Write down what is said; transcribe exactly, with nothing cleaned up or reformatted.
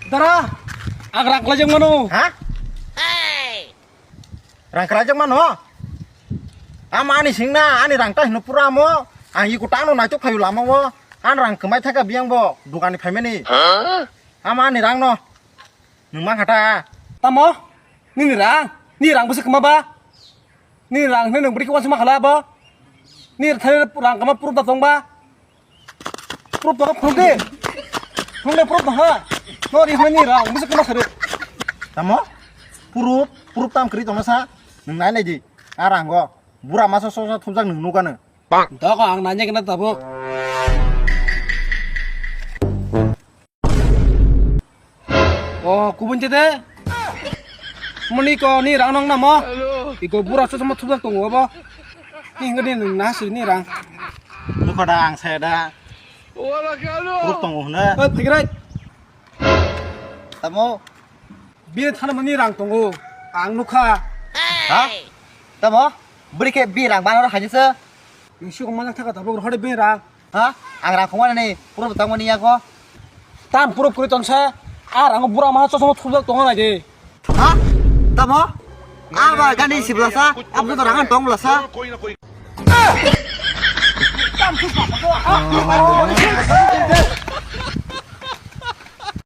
Dara, ang rang kwlaijak mano. Ha? Rang kwlaijak mano? Ama ani singna, ani rang ta hino pura amo. Ang iko tano naitok phayu lama o. Ang rang kwmai thaka biyang bo, dukani phaimani. Ama ani rang no. Nwng mang kha ta? Tamo? Nini rang? Ni rang bwswk kwma ba? Ni rang hwnwi nwng bwrwi khe uansukma khala bo? Ni thani rang kwma proof da tong ba? Proof tong kha phunuk di. Phunuk di proof tong kha. No ri hwnwi ni rang bwswk kwma kha rw. Tamo? Proof, proof tam kwrwi tongna sa? Nwng nai nai di. A rango. Bura masa sosa thumjak nwng nukano. Dogo ang nanya kena tabuk. Oh, kubun chete. Moni ko ni rang nong namo. Iko bura so sama thubak tongo bo. Ni ngadi nung nasi ni rang. Nukho da ang saya da. Proof tongo hwnwi. Oh, thik rai. Tamo? Bini thani mani rang tongo. Ang nukha. Ha? Tamo? Bwrwi khe bi rang banaro hainisa. Nung sukung manjak thaka tabuk rohor de bini rang. Ha? Ang rang khongmani ni proof tangmani yago. Tam proof kwrwi tongsa. A rango bura ma chosma thubjak tongo nai de. Ha? Tamo? Aba gani siblasa, abdo rang tong blasa.